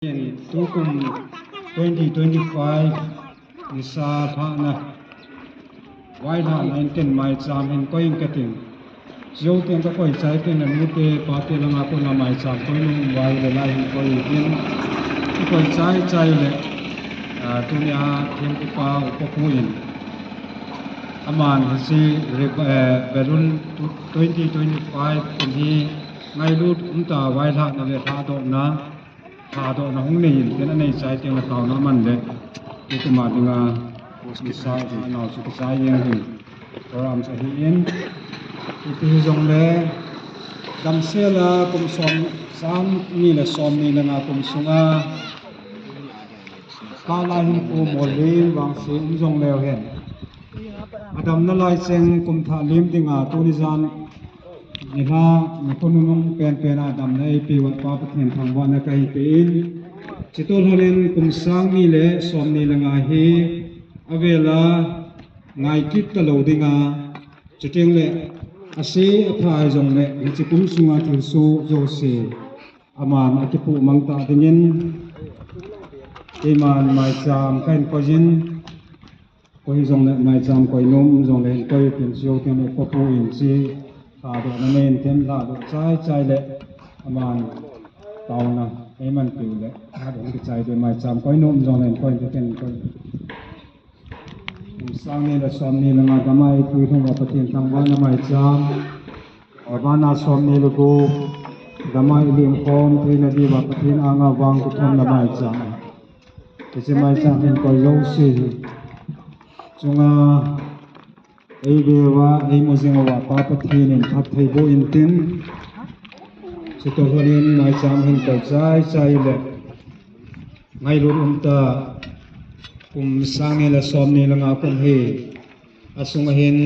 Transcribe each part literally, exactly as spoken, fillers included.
Tukum twenty twenty-five nisa lhahna vailhahna in tin maicham hin koi ing kating. Chujou teng kakoi chai teng le nute pate langa kona maicham koi nom uva ahile lai hin koi ing tin. Kakoi chai chai le, ah, tunia thempu pa upa pu in aman hiche re-, eh, balloon twenty twenty-five kum hi ngailut umtah vailhahna le lhadohna, lhadohna hung nei in tin anei chai teng le taona man le. Tukum a dinga nisa lhahna chu kichai jeng hi. Program chu ahin, ipi hijongle, damsel a kum som, sang ni le som ni le nga kum sunga, kala hin pu Molvin Vangse um jongleu hen, adam nalai cheng kum thah lim dinga tuni jan nilhah nikho nunung penpen a damna eipeh uva Pa Pathen thangvahna kahin pe in, chutoh lhon in kum sang ni le som ni le nga hi avel a ngai kit talou dinga, chuteng le ase apha hijongle hiche kum sunga thilsoh jouse aman akipoh mang tah dingin, keiman maicham kahin koi in, koi jongle maicham koi nom jongle hin koi tin, chujou teng le upa pu in hiche lhadohna nei in tin, lhadoh chai chai le aman taona eiman peh le lhadoh kichai le maicham koi nom jongle hin koi in tin koi. Kum sang ni le som ni le nga dama eipui lhung uva Pathen thangvahna maicham, abana som ni le gup dama ilim khom theina diuva Pathen anga vang kithumna maicham. Hiche maicham hin koi jouse hi chunga eive uva eimu jing uva Pa Pathen in phatthei boh in tin, chutoh lhon in maicham hin koi chai chai le ngailut umtah kum sang ni le som ni le nga kum hi asunga hin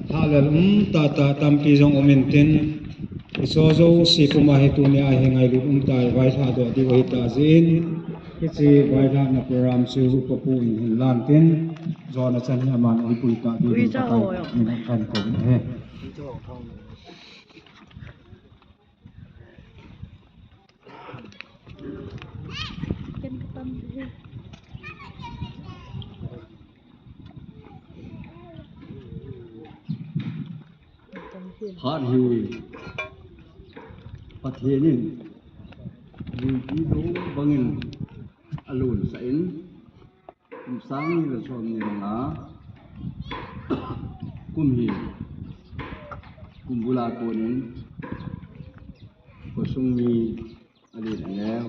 lhalel umtah tah tampi jong um in tin, hicheho jouse puma hi tunia hi ngailut umtah a vailhahdoh diu ahitah jeh in, hiche vailhahna program chu upa pu in hin lan tin, jona chan hi aman eipui tah diu hin Pathen in kahin kou ahi. Phat hi Pathen in luipi dong bangin alonsah in, kum sang ni le som ni le nga kum hi kum bula konin khosung mi alen aneo,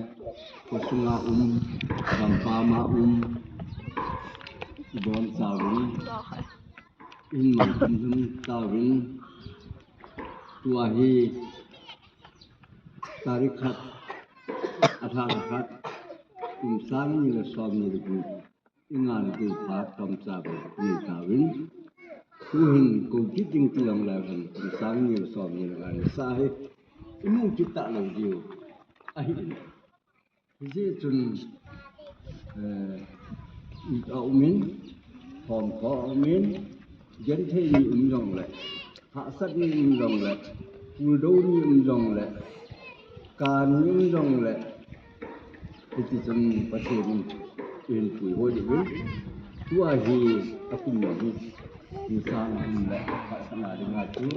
khosunga um, gampam a um, ibonchauvin, in mang khum khum tauvin, tua hi tarik khat, alha khat, kum sang ni le som ni le gup, ingan ding phat tomcha bou nei tauvin, tuhin kou kit ding ti jongleu hen, kum sang ni le som ni le nga nisa hi imu kit talou diu ahi. Hijeh chun, eh, it aumin, khomkho aumin, genthei ni um jongle, hahsat ni um jongle, puldou ni um jongle, kan ni um jongle, hiti chun Pathen in eihin puihoi uvin, tua hi akum hi, insang um le hahsatna dinga chu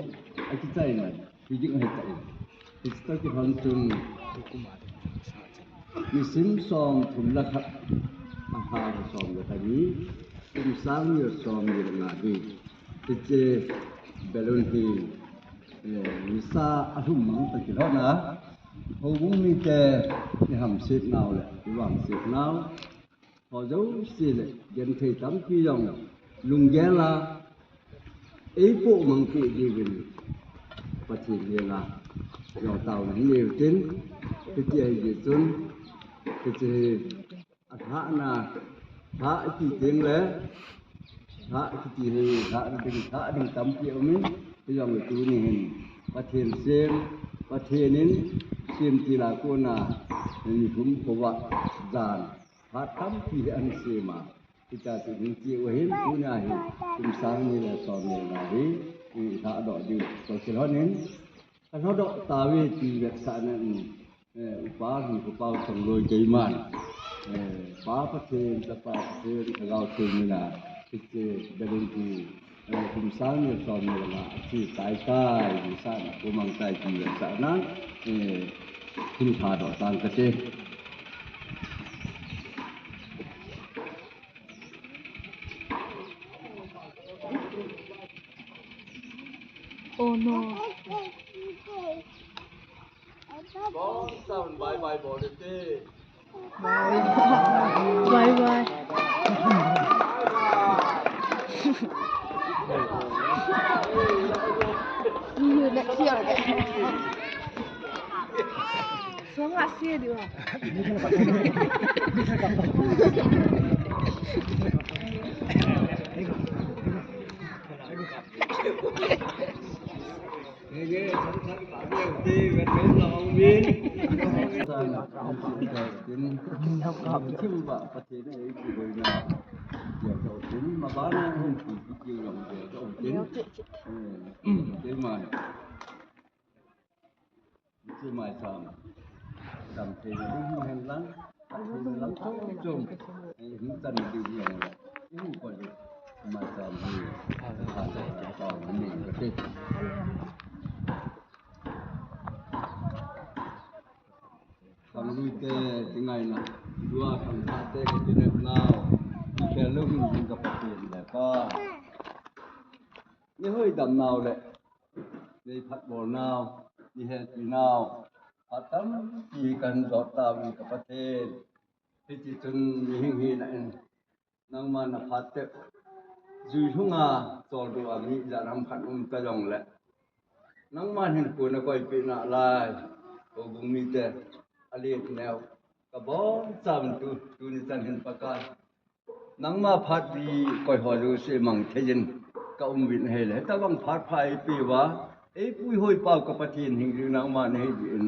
akichaina hiding ahitai. Hiche toh kilhon chun nisim somthum le khat, alha som le khat ni, kum sang ni le som ni le nga hi hiche balloon hi, eh, nisa alhum mang toh kilhon a, houbung mite ihamset nau le ivangset nau ho jouse le genthei tampi jong lunggel a eipoh mang peh diuvin Pathen henga jong taona hin nei utin, hiti ahijeh chun hiche hi alhahna, lhah iti tengle lhah kiti hi lhahna ding, lhah ding tampi aumin, hijongle tuni hin Pathen sem, Pathen in semtil a kona nilhum khovah jan phat tampi hi ahin sem a, hitia chu hin che u ahin, tunia hi kum sang ni le som ni le nga hi ilhahdoh diu toh kilhon in, kalhadoh tauve ti vetsahna in Eh, upa hi upa Chongloi keiman. Eh, Pa Pathen, Chapa Pathen, Lhagao Theng mina, hiche Belun pu, eh, kum sang ni le som ni le nga, athi tai tai, ni san, kumang tai ti le sa na, eh, thil pha doh tang kate. Oh no. Bye bye. Bye bye. See you next year again. Song a see you. Hiche maicham damtheina ding hung hen lang, Pathen lam chom chom, eh, hung chan ding hung hen lang, i hung koi ding maicham hi, ha, ha, ha, ha, ha, ha, ha. Khanglui te, kingaina, tua khangthah te, ka kinep nau, i khel lou hing hing ka Pathen le Pa. Ni hoi dam nau le, Nei phatbol nau, nei hetpi nau, phat tampi kahin jot tauve ka Pathen. Hiti chun mihing hina in, nangma na phat tep, jui lhunga choldo a mi ijat ham khat um ta jongle, nangma hinkho na koipeh nalai, houbung mite, alen aneo, ka bonchauva tu, tuni chan hin Pakai. Nangma phat hi koi ho jouse mang thei jin ka um uvin ahile, hitabang phat pha eipeh uva, eipui hoi pau ka Pathen hing jing nangma nahi jin,